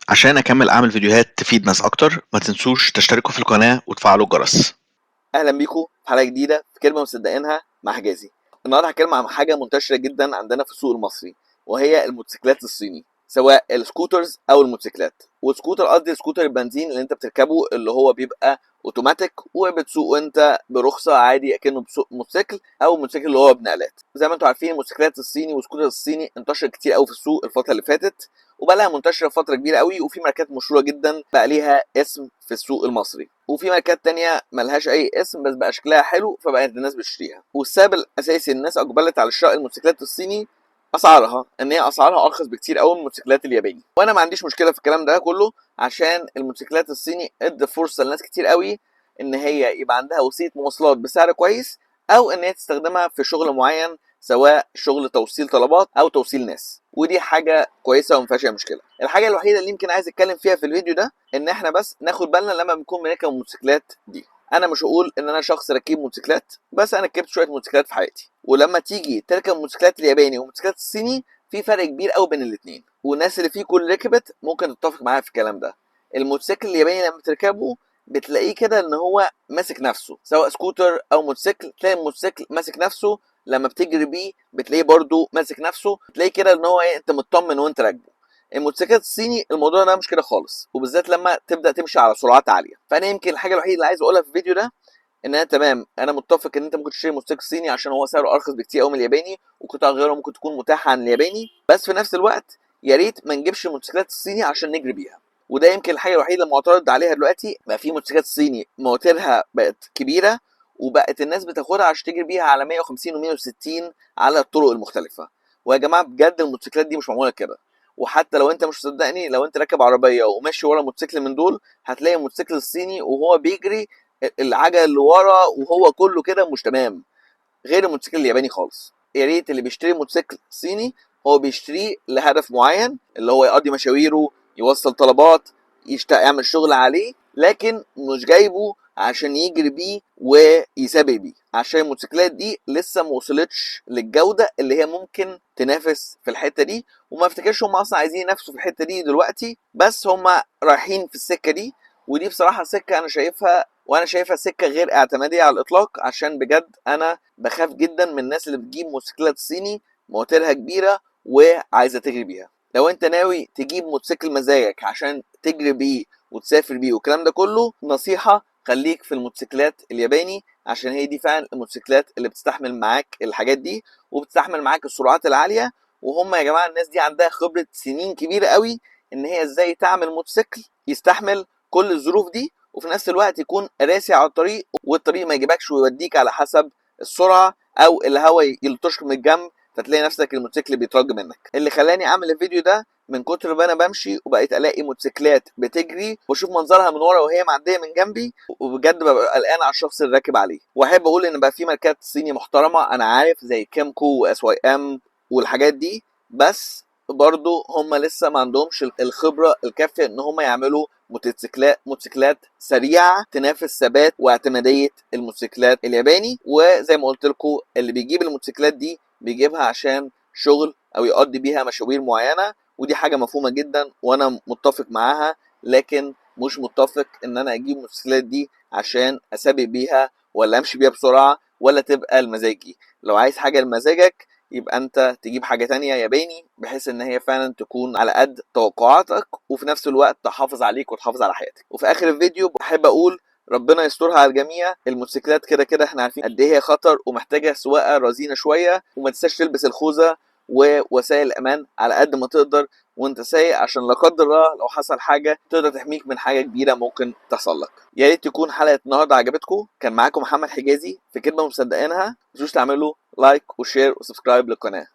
عشان اكمل اعمل فيديوهات تفيد ناس اكتر، ما تنسوش تشتركوا في القناة وتفعلوا الجرس. اهلا بيكم في حلقة جديدة في كلمة مصدقينها مع حجازي. النهارده هتكلم عن حاجة منتشرة جدا عندنا في السوق المصري، وهي الموتوسيكلات الصيني، سواء ال scooters او الموتوسيكلات. وسكوتر قصدي سكوتر البنزين اللي انت بتركبه، اللي هو بيبقى اوتوماتيك وبتسوق انت برخصه عادي اكنه بتسوق موتوسيكل، او موتوسيكل اللي هو بنقلات. زي ما انتم عارفين الموتوسيكلات الصيني والسكوتر الصيني انتشر كتير قوي في السوق الفترة اللي فاتت، وبقى لها منتشرة فترة كبيرة قوي، وفي ماركات مشهورة جدا بقى ليها اسم في السوق المصري، وفي ماركات تانية ملهاش اي اسم بس بقى شكلها حلو فبقت الناس بتشتريها. والسبب الاساسي الناس اقبلت على شراء الموتوسيكلات الصيني اسعارها، ان هي اسعارها ارخص بكتير قوي من الموتوسيكلات الياباني. وانا ما عنديش مشكلة في الكلام ده كله، عشان الموتوسيكلات الصيني ادى فرصة لناس كتير قوي ان هي يبقى عندها وسيلة مواصلات بسعر كويس، او ان هي تستخدمها في شغل معين، سواء شغل توصيل طلبات او توصيل ناس، ودي حاجة كويسة وما فيهاش اي مشكلة. الحاجة الوحيدة اللي يمكن عايز اتكلم فيها في الفيديو ده ان احنا بس ناخد بالنا لما بنكون بنركب الموتوسيكلات دي. انا مش هقول ان انا شخص ركيب موتوسيكلات، بس انا ركبت شوية موتوسيكلات في حياتي، ولما تيجي تركب موتوسيكلات الياباني وموتوسيكلات الصيني في فرق كبير قوي بين الاثنين، والناس اللي فيه كل ركبت ممكن تتفق معايا في الكلام ده. الموتوسيكل الياباني لما بتركبه بتلاقيه كده ان هو ماسك نفسه، سواء سكوتر او موتوسيكل، تلاقي الموتوسيكل ماسك نفسه، لما بتجري بيه بتلاقيه برده ماسك نفسه، تلاقيه كده ان هو ايه، انت مطمن وانت راكبه. الموتوسيكلات الصيني الموضوع ده مش كده خالص، وبالذات لما تبدا تمشي على سرعات عالية. فانا يمكن الحاجة الوحيدة اللي عايز اقولها في الفيديو ده ان انا تمام، انا متفق ان انت ممكن تشتري موتوسيكل صيني عشان هو سعره ارخص بكتير قوي من الياباني، وقطع غيره ممكن تكون متاحة عن الياباني، بس في نفس الوقت يا ريت ما نجيبش الموتوسيكلات الصيني عشان نجري بيها. وده يمكن الحاجة الوحيدة اللي معترض عليها دلوقتي، بقى في موتوسيكلات صيني مواتيرها بقت كبيرة وبقت الناس بتاخدها عشان تجري بيها على 150 و160 على الطرق المختلفة. ويا جماعة بجد الموتوسيكلات دي مش معمولة كده، وحتى لو انت مش مصدقني، لو انت راكب عربية وماشي ورا موتوسيكل من دول هتلاقي الموتوسيكل الصيني وهو بيجري العجل اللي ورا وهو كله كده مش تمام، غير الموتوسيكل الياباني خالص. يا ريت اللي بيشتري موتوسيكل صيني هو بيشتريه لهدف معين، اللي هو يقضي مشاويره، يوصل طلبات، يعمل شغل عليه، لكن مش جايبه عشان يجري بيه ويسابق بيه، عشان الموتوسيكلات دي لسه ما وصلتش للجودة اللي هي ممكن تنافس في الحتة دي. وما افتكرش هم اصلا عايزين ينافسوا في الحتة دي دلوقتي، بس هم رايحين في السكة دي، ودي بصراحة سكة انا شايفها، وانا شايفها سكة غير اعتمادية على الاطلاق، عشان بجد انا بخاف جدا من الناس اللي بتجيب موتوسيكلات صيني مواتيرها كبيرة وعايزة تجري بيها. لو انت ناوي تجيب موتوسيكل مزاجك عشان تجري بيه وتسافر بيه والكلام ده كله، نصيحة خليك في الموتوسيكلات الياباني، عشان هي دي فعلا الموتوسيكلات اللي بتستحمل معاك الحاجات دي وبتستحمل معاك السرعات العالية. وهم يا جماعة الناس دي عندها خبرة سنين كبيرة قوي ان هي ازاي تعمل موتوسيكل يستحمل كل الظروف دي، وفي نفس الوقت يكون راسي على الطريق، والطريق ما يجيبكش ويوديك على حسب السرعة او الهواء يلطشك من الجنب فتلاقي نفسك الموتوسيكل بيترج منك. اللي خلاني اعمل الفيديو ده من كتر ما انا بمشي وبقيت الاقي موتوسيكلات بتجري واشوف منظرها من ورا وهي معدية من جنبي، وبجد ببقى قلقان على الشخص اللي راكب عليه. واحب اقول ان بقى في ماركات صيني محترمه انا عارف، زي كيمكو واس واي ام والحاجات دي، بس برضو هم لسه ما عندهمش الخبرة الكافيه ان هم يعملوا موتوسيكلات سريعة تنافس ثبات واعتماديه الموتوسيكلات الياباني. وزي ما قلت لكم اللي بيجيب الموتوسيكلات دي بيجيبها عشان شغل او يقضي بيها مشاوير معينة، ودي حاجة مفهومه جدا وانا متفق معاها، لكن مش متفق ان انا اجيب الموتوسيكلات دي عشان اسابق بيها ولا امشي بيها بسرعة ولا تبقى لمزاجي. لو عايز حاجة لمزاجك يبقى انت تجيب حاجة تانية ياباني، بحيث ان هي فعلا تكون على قد توقعاتك وفي نفس الوقت تحافظ عليك وتحافظ على حياتك. وفي اخر الفيديو بحب اقول ربنا يسترها على الجميع. الموتوسيكلات كده كده احنا عارفين قد ايه هي خطر ومحتاجة سواقة رزينه شوية، وما تنساش تلبس الخوذه ووسائل الامان على قد ما تقدر وانت سايق، عشان لا قدر الله لو حصل حاجة تقدر تحميك من حاجة كبيرة ممكن تحصل لك. يا ريت تكون حلقة النهارده عجبتكم. كان معاكم محمد حجازي في كلمة مصدقينها. ما تنسوش تعملوا like و share و subscribe للقناة.